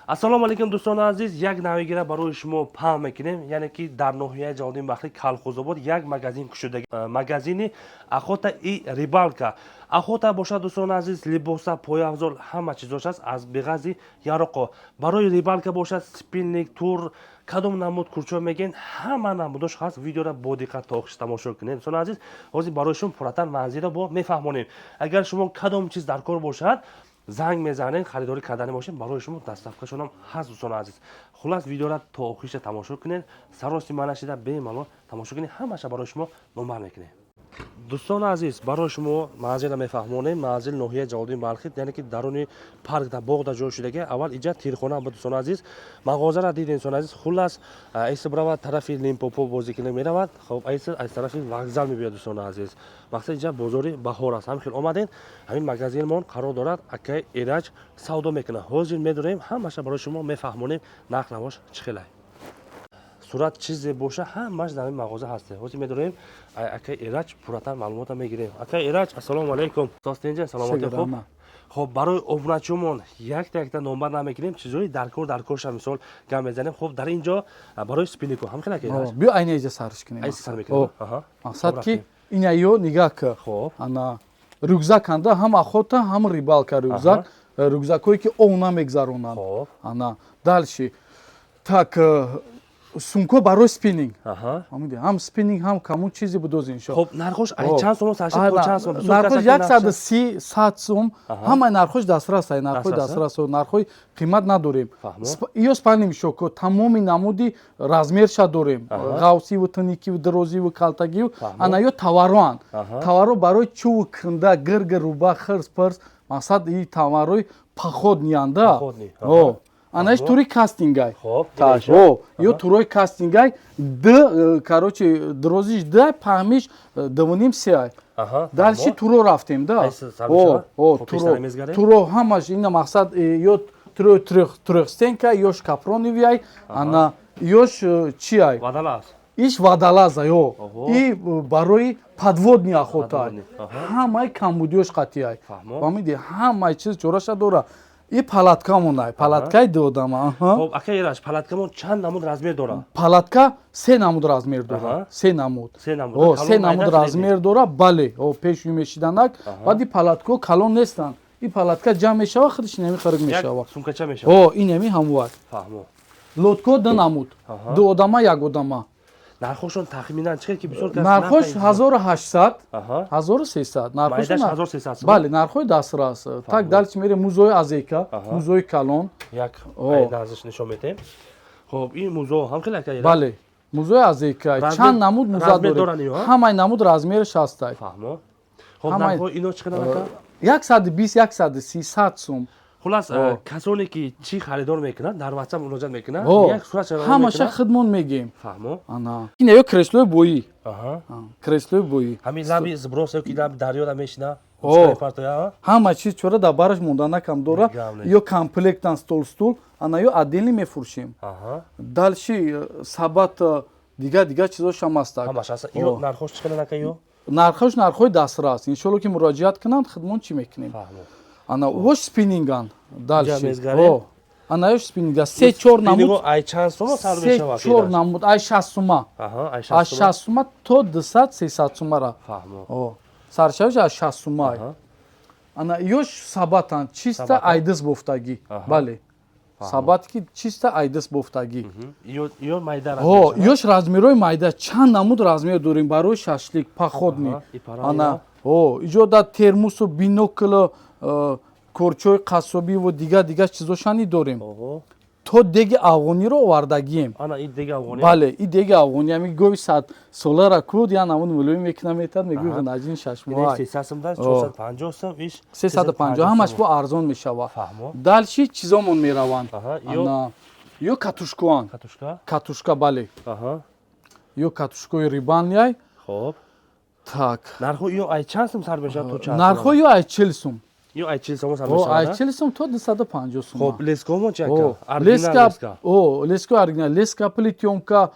Ассалому алайкум, дӯстони азиз. Як навигира барои шумо паҳн мекунем, яъне ки дар ноҳияи Ҷалолиддин Балхӣ, Калхозобод, як магазин кушода, магазини «Охота и рыбалка». Охота бошад, дӯстони азиз, либоса, пойафзол, ҳама чизош аст, аз беғази яроқо. Барои рыбалка бошад, спиннинг, тур, кадом намуд курчо мегӯен, ҳама намудош ҳаст. Видеоро бо диққат то охирш тамошо кунед, дӯстони азиз. Ҳозир барои шумо пурратар манзилро бо мефаҳмонем. Агар шумо кадом чиз дар кор бошад, занг мезанед, харидорӣ кардани бошед, барои шумо доставкашонам ҳаст, дӯстони азиз. Хуллас, видеоро то охириша тамошо кунед, саросима нашида, бемалол тамошо кунед, ҳамаша барои шумо номбар мекунем. Дӯстони азиз, барои шумо манзилро мефаҳмонем. Манзил ноҳияи Ҷалолиддин Балхӣ, яъне ки даруни парк, дар боғ ҷой шудаги. Аввал иҷа тирхона буд, дӯстони азиз, мағозаро дидем, дӯстони азиз. Хуллас, айси биравад тарафи Лимпопо, бозӣ кина меравад. Хоб, айси аз тарафи вокзал мебиёд, дӯстони азиз. Мақсад иҷа бозори Баҳор аст. Ҳамин хел омадем, ҳамин магазинмон қарор дорад, акаи Эраҷ савдо мекунад. Ҳозир медорем, ҳамаша барои шумо мефаҳмонем, нарх навош чӣ хелай, сурат чизе боша, ҳамаш дар ин мағоза ҳасте. Ҳозир медорем, акаи Эраҷ пурратар маълумота мегирем. Акаи Эраҷ, ассалому алайкум, состинҷа, саломати, хуб? Хоб, барои обуначиёмон якта якта номбар намекунем, чизҳои даркор даркорша мисол гап мезанем. Хоб, дар ин ҷо барои спиннико ҳам хел, ака Эраҷ? Биё, айна иҷа сарш кунем. Айси сар мекунем. Мақсад ки ина ё нигаҳ ки. Ана рюкзак анда, ҳам охота, ҳам рыбалка рюкзак, рюкзакҳое ки ов намегзаронанд. Ана дальше так, сумко барои спиннинг, ҳам спиннинг, ҳам камун чизе будоз, иншо. Хоб, нархош ай чанд сомон сарши то чанд сомон? Нархош 130, 100 сум. Ҳамаи нархош дастрас ай, нархои дастрас, нархои қимат надорем. Ё спальный мешоко, тамоми намуди размерша дорем, ғавсиву, туникиву, дирозиву, калтагиву. Ана ё тавароанд, таваро барои чуву кунда, гиргир, руба, хирс пирс, мақсад и таварои походныйанда. Анаиш тури кастингай, ё турои кастингай д короче, дирозиш д, паҳмиш 2,5, 3 ай. Дальше туро рафтем да. Туро ҳамаш ина, мақсад, ё турои трехстенка, ёш капроновый, ана ёш чи ай, иш водолаза, ё и барои подводный охота, ҳамаи камбудиёш қатъиай, фаҳмиди? Ҳамаи чиз чораша дора. И палаткамонай, палаткаи дуодама. Хоб, ака Ираш, палаткамон чанд намуд размер дорад? Палатка се намуд размер дорад, се намуд. Се намуд размер дора, бале. Пешӯй мешиданак. Баъд и палаткао калон нестанд, и палатка ҷамъ мешава, худаш инами хирик мешава. Сумкача мешава. Инами ҳамвай. Лодко ду намуд: ду одама, як одама. Нархошон тахминан чӣ ки бисёр? Нархош 1800, 1300. Бале, нархҳои дастрас. Так, дальше мерем, музои азека, музои калон. Як назиш нишон метем. Хоб, ин музо ҳам хеле, ака? Бале, музои азека, чанд намуд муза дорем, ҳамаи намуд размераш ҳастай. Фаҳмо. Хоб, нархҳои ино чӣ қадар, ака? 120, 130, 100 сум. Хулас, касоне ки чӣ харидор мекунанд, дар WhatsApp муроҷиат мекунанд, як сурат. Ҳамаша худмон мегем. Фаҳмо. Ана ина ё креслои боӣ, креслои боӣ. Ҳамин лаби сброс ё ки лаби дарёда мешина. Ҳама чиз чора дар бараш монданакам дора. Ё комплектан, стол, стул, ана ё отдельно мефурӯшем. Дальше сабат, дигар дигар чизошам ҳастак. Нархош чӣ қадар, ака, ё? Нархош нархҳои дастрас, иншолло, ки муроҷиат кунанд, худмон чӣ мекунем. Ана вош спиннинган дальше, ана ёш спиннинга, се чор намуд. Ай чанд сума сар Се чор намуд, ай 60 сума, аз 60 сума то 200, 300 сумара. Саршавиш аз 60 сума. Ана ёш сабатан, чиста айдис бофтагӣ, бале, сабат ки чиста айдис бофтагӣ. Ёш размерҳои майда, чанд намуд размер дорем, барои шашлик, походный. Ана иҷода термусу, биноклу, корчои қассобиву дигар дигар чизошани дорем. То деги афғониро овардагием. Бале, и деги афғони, ами гови сад солара куд, я намуд мулоим мекуна, метад, мегӯи ғинаҷин шашмоҳ. 350, ҳамаш бо арзон мешава. Дальше чизомон мераванд, ё катушкоан, катушка, бале, ё катушкои рыбальный. Так. Нархҳо ё ай чанд сум сар мешавад то чанд? Нархҳо ё ай 40 сум. Ё ай 40 сум сар мешавад? Ай 40 сум то 250 сум. Хоб, лескамо чи, ака? Леска, о, леска оригинал, леска, плетёнка,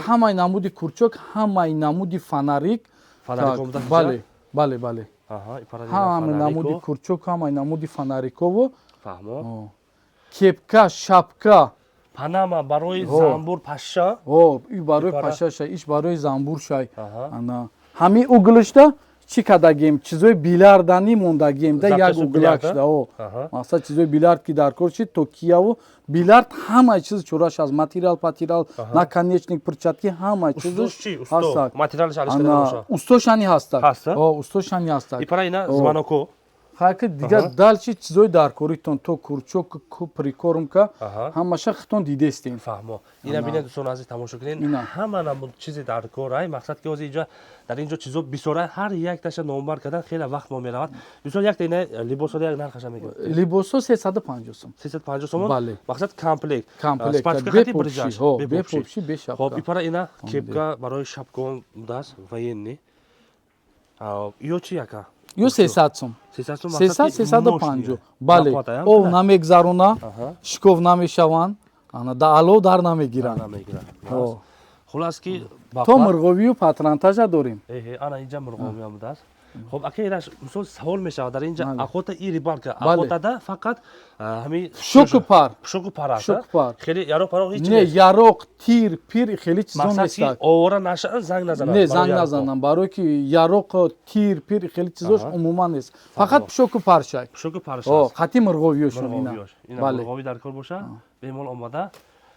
ҳамаи намуди крючок, ҳамаи намуди фонарик. Бале, бале, бале, ҳамаи намуди крючок, ҳамаи намуди фонарикову. Фаҳмо. Кепка, шапка. Панама барои занбур, паша. О, и барои пашаша, иш барои занбур шай. Ана ҳамин углышда чӣ кардагем? Чизои билярдани мондагем да, як углак шуда. О, мақсад, чизои билярд ки дар кор шид, то кияву билярд, ҳамаи чиз чораш аз материал, патериал, наконечник, перчатки, ҳамаи чизш ҳастак. Устошани ҳастак. О, устошани ҳастак. Хайки дигар дальше чизои даркоритон, то крючок, прикормка, ҳамаша хитон дидестем. Фаҳмо. Ина бинед, дӯстони азиз, тамошо кунед, ҳама намуд чизи даркор ай. Мақсад ки ҳозир инҷа, дар инҷо чизо бисёра, ҳар якташа номбар кардан хеле вақт мо меравад. Мисол, якта ина либосо як нархаша мегӯ? Либосо 350 сом. 350 сомон. Мақсад, комплект. Комплект, бепопши, бешапка. Хоб, ипара ина кепка барои шапкон будааст, военный. Ё чи, яка? Ё 300 сом, 300, 350, бале. Ов намегзарона, шикоф намешаванд, ана да алов дар намегиранд. Хулас ки то мурғовию патронташа дорем. Ана инҷа мурғовиам будааст. Хоб, ака Ираш, мисол, савол мешавад: дар инҷа охота и рыбалка, охотада фақат ҳами пушоку пар. Пушоку пар аст? Хеле яроқ пароқ ҳеч? Не, яроқ, тир пир хеле чизо нестак. Овора нашаванд, занг назананд. Не, занг назананд, барое ки яроқ, тир пир хеле чизош умуман нест, фақат пушоку пар шай. Пушоку пар. Хати мурғовиёшон ина. Мурғовӣ дар кор боша, бемол омада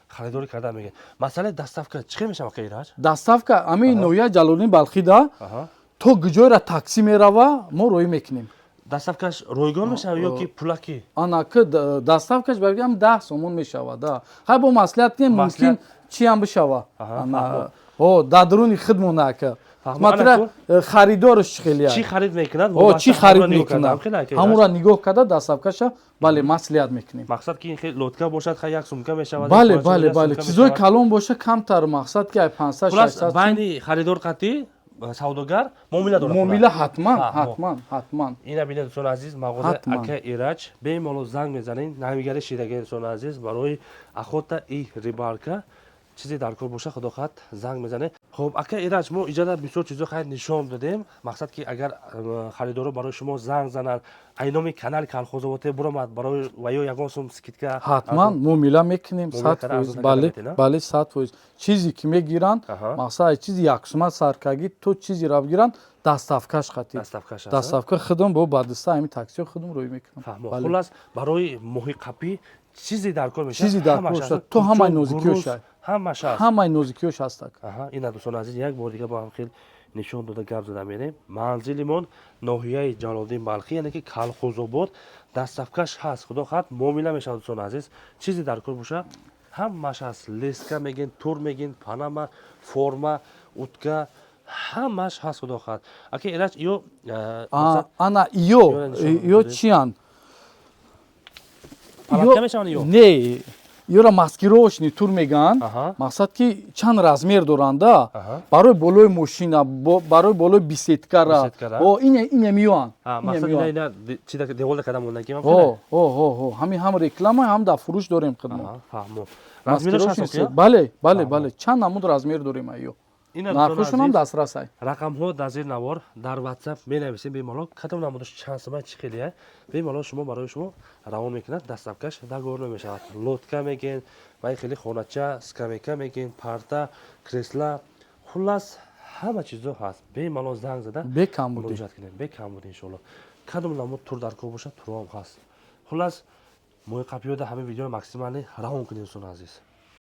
харидорӣ карда мегӯяд. Масъалаи доставка чӣ хел мешавад, ака Ираҷ? Доставка ҳамин ноҳияи Ҷалолиддини Балхида то гуҷойра таксӣ мерава, мо роҳӣ мекунем. Доставкаш ройгон мешавад ё ки пулакӣ? Ана ки доставкаш баргам 10 сомон мешавад, да. Хай, бо маслиҳат кунем, мумкин чиам бишава. О, дар дуруни худмон, ака, смотря э, харидорш чӣ хеле. Чӣ харид мекунад. О, чӣ харид мекунад, ҳамонро нигоҳ карда, доставкаша, бале, маслиҳат мекунем. Мақсад ки ин хел лодка бошад, хай, як сумка мешавад. Бале, чизои калон боша, камтар, мақсад ки ай 500, 600. Байни харидор қатӣ савдогар муомила дорад. Муомила ҳатман, ҳатман, ҳатман. Ина бинед, дӯстони азиз, мағозаи ака Ираҷ, бемалол занг мезанед. Навигари шидаги, дӯстони азиз, барои охота и рыбалка чизе дар кор боша, худо хоҳад, занг мезанед. Хуб, ака Ираҷ, мо иҷода бисёр чизо хайр нишон додем. Мақсад ки агар харидоро барои шумо занг зананд, айноми канали Калхозоботе буромад, барои ва ё ягон сум скидка? Ҳатман муомила мекунем, 100%, бале, 100%. Чизе ки мегиранд, мақсад, чизи яксума саркагӣ то чизеро бигиранд, доставкаш қатӣ, доставка худам бо бадиста ҳамин таксио худам рӯй мекунам. Хулас, барои моҳи қапӣ чизе дар кор мешавад. Чизе дар кор шуд, то ҳамаи нозикиёш. Ҳамаш ҳаст. Ҳамаи нозикиёш ҳастак. Ина, дӯстони азиз, як бор дига бо ҳам хел нишон дода гап зада мерем. Манзилимон ноҳияи Ҷалолиддин Балхӣ, яъне ки Калхозобод. Доставкаш ҳаст, худо хоҳад, муомила мешавад. Дӯстони азиз, чизе дар кор боша, ҳамаш ҳаст: леска мегин, тур мегин, панама, форма, утка, ҳамаш ҳаст, худо хоҳад. Ака Ираҷ, ё Ана ё чиянд? Палатка мешаванд ё? Не, ёра маскировочный тур мегӯянд. Мақсад ки чанд размер доранда, барои болои мошина, барои болои беседкара ине меоянд. Ҳамин ҳам реклама, ҳам дар фурӯш дорем хидмат. Бале, чанд намуд размер дорем, аю нархошон дастрас ай. Рақамҳо дар зери навор, дар WhatsApp менависем. Бемалол кадом намудаш чанд сума, чӣ хелия, бемалол шумо барои шумо равон мекунад. Доставкаш договор мешавад. Лодка мегӯен, вай хеле хонача, скамейка мегӯен, парта, кресла, хуллас, ҳама чизо ҳаст. Бемалол занг зада бекамбуд. Кунем, бекамбуд, иншоалло. Кадом намуд тур дар кор бошад, турам ҳаст. Хуллас, моҳи қапиёда ҳамин видеоро максимально равон кунем, дӯстони азиз.